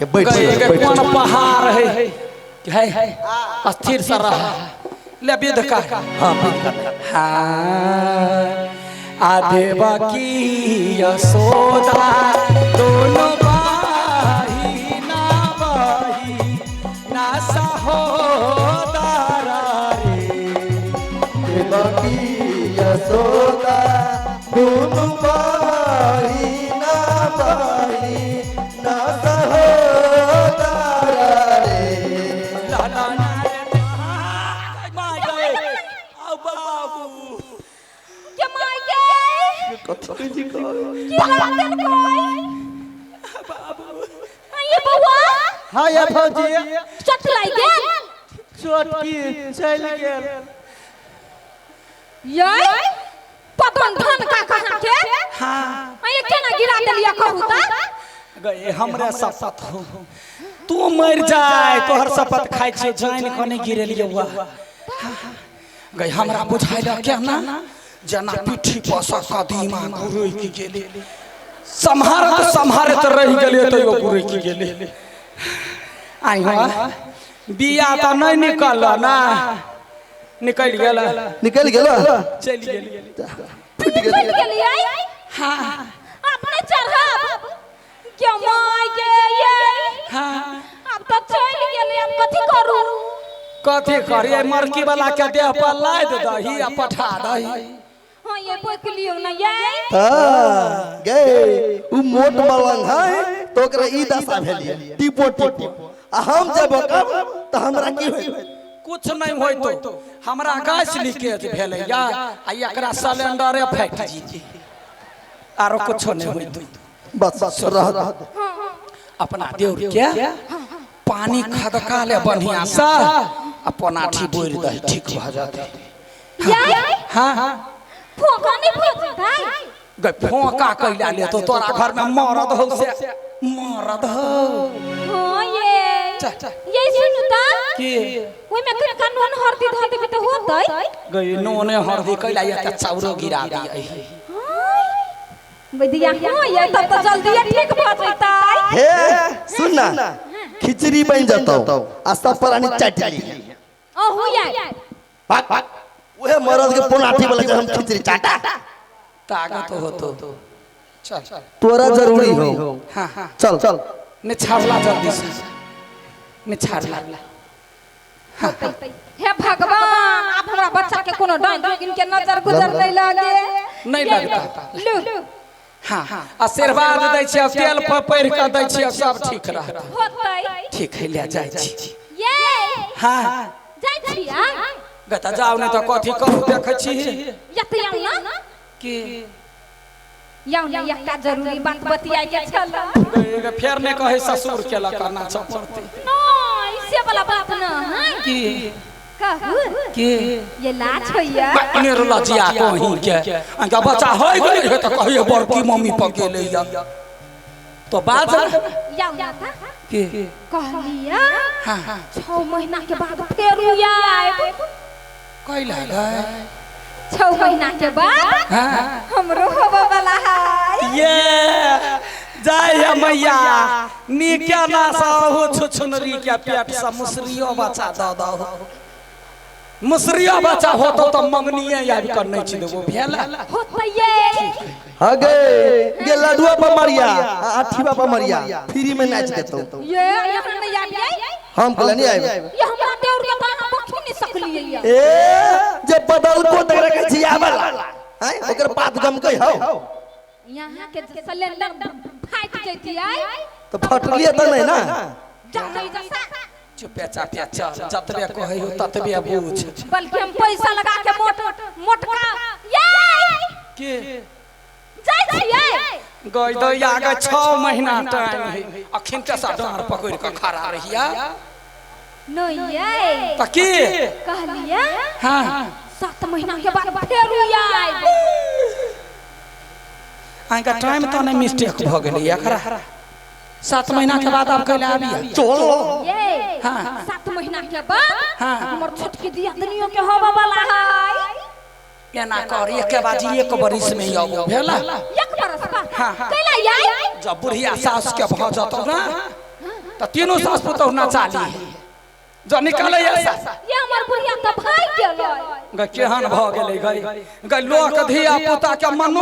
के बैठ गए बैठ कोन पहाड़ है है स्थिर से रह ले विध का। हाँ, विध कर। हाँ, आधे बाकी यशोदा दोनों बाही ना बाही ना सहोदरा रे। देवकी यशोदा दुनु बाही ना बाही ना सहोदरा रे। लाला ना रे, my गए आओ बाबू। के my गे। कथी जी कहे? की लागल कोई बाबू ये बउआ। हाँ या भौजी। चोट लागि गेल? चोट की चलि गेल। ये पतन धन का कहाँ के? हाँ। ये केना गिरा देलिया कहू त? गए हमरे शपथ हो, तू मर जाए तोहर शपथ खाइ छियो, जानि कऽ नहि गिरेलियौ। गए हमरा बुझाइल केना जेना पीठी पर सँ कदीमा गुरकि गेलै, सम्हारत सम्हारत रहि गेलियै तैयो गुरकि गेलै। आइ हो बिया तऽ नहि निकलल ना? निकलि गेल। निकलि गेल। चलि गेल। फुटि गेल। चलि गेलियै। हाँ। अपने चढ़ब के my गे ये। हाँ। आब तऽ चलि गेलै, आब कथी करू? कथी करियै? मरकी वाला के देह पर लादि दही आ पठा दही। हाँ ये बोक लियौ ना ये। हाँ गे, उ मोट मलंग है तो ओकरा ई दशा भेलिए टिपो टिपो, आ हम जब बकब तऽ हमरा की होई? कुछ नहीं होई तो हमरा गैस लीकेज भेलैया आ एकरा सिलेंडरे फाटि जेतै, आरो कुछो नहीं होई तो। बस बस रह अपना देउर के पानी खदका ले बढ़िया से आ पनाठी बोरि दही, ठीक भऽ जेतै। ये। हाँ हाँ। फोका नहीं फोजतै? गै फोका कैला ले तो तोरा घर में मरद हो से मरद हो। हाँ ये। चल चल। ये सुनू त। की? ओहिमे कनिका नून हरदी धऽ देबै तऽ होतै? गै नूने हरदी कैला एते चाउरो गिरा दियै। बैदिया हाँ ये, तब तऽ जल्दी ठीक भऽ जेतै। हे सुन ना, खिचड़ी बन जतौ आ सब प्राणी चाटि ली। अहू ये। भाग भाग, उहे मरद के पोनाठी वाला जे हम खिचड़ी चाटा। ताकत हो तो चल। तोरा जरूरी हो। हाँ हाँ। चल चल। निछाड़ला जल्दी से निछाड़ला। हे भगवान, आप हमरा बच्चा के कोनो डाइन जोगिन के नजर गुजर नहीं लागे। नहीं लगता। लू। हाँ हाँ, आशीर्वाद दै छियै, तेल पर पढ़ि कऽ दै छियै, सब ठीक रहतै। होतै। ठीक है, ले जाइ छी। ये। हाँ। जाइ छियै। गै तऽ जाउ, नहि तऽ कथी कहू देखै छी। यतै आउ ना। की? याउ ना, एकटा जरूरी बात बतियाय के छल। गै फेर नहि कहै ससुर के लऽ कऽ नाचऽ पड़तै। नहि, से वाला बात न है। की? कहू। की? ये लाज होइया। निर्लज्जिया कहीं के अनका बच्चा होइ गेलै हे तऽ कहिए बड़की मम्मी पर गेलै या तो बात। याउ ना ता। की? कहलिया हाँ हाँ। 6 महीना के बाद फेर आयब। कैला गै? 6 महीना के बाद हाँ। हमरो होबे वाला है। ये जाय हे मैया, नीके ना साहु छुछुनरी के पेट से मुसरियो बच्चा दऽ दहो, मुसरियो बच्चा होतो तऽ मंगनिये आबि कऽ नचि देबो भेल। होतै ये। हाँ गे गे, लडुआ पर मरिया आ आठीवा पर मरिया, फ्री में नाच देतौ। ये यहाँ नहीं आबियै। हम कहले नहीं आबि। ये हमरा देउर के तऽ अहाँ बखी नहीं सकलियै। ए जे बदल को तकरा कहै छी आबला हैं, ओकर पात गमकै हौ। यहाँ के सिलेंडर फाटि जैतियै। तऽ फटलिए तऽ नहीं ना? जानै जैसा। चुपे चापे चल, जतबे कहै हो ततबे बूझ। बल्कि हम पैसा लगा के मोट मोटका ये। के? जाइ छियै। गई दैया के 6 महीना टाइम है, अखन के सा डाँड़ पकड़ि कऽ खड़ा रहिया। नहीं ये। तऽ की? कहलियै। हाँ। 7 महीना के बाद फेर आयब। अहाँके टाइम तऽ नहि मिस्टेक भऽ गेलै एकरा? 7 महीना के बाद आब कैला आबिया? चलो। ये। हाँ। 7 महीना के बाद हाँ। हमर छोटकी दियादनियो के होबे वाला है। एना कर, एके बाजी 1 बरिस में आबो भेला। 1 बरस बाद? हाँ, हाँ। कैला याय? जब बुढ़िया सास के भऽ जतौ ना त तीनों सास पुतोह नचा ली जो निकाले ऐसा। ये हमर बुढ़िया त भागि गेलै। गे केहन भ गेलै गई गई लोक धिया पुता के मनु।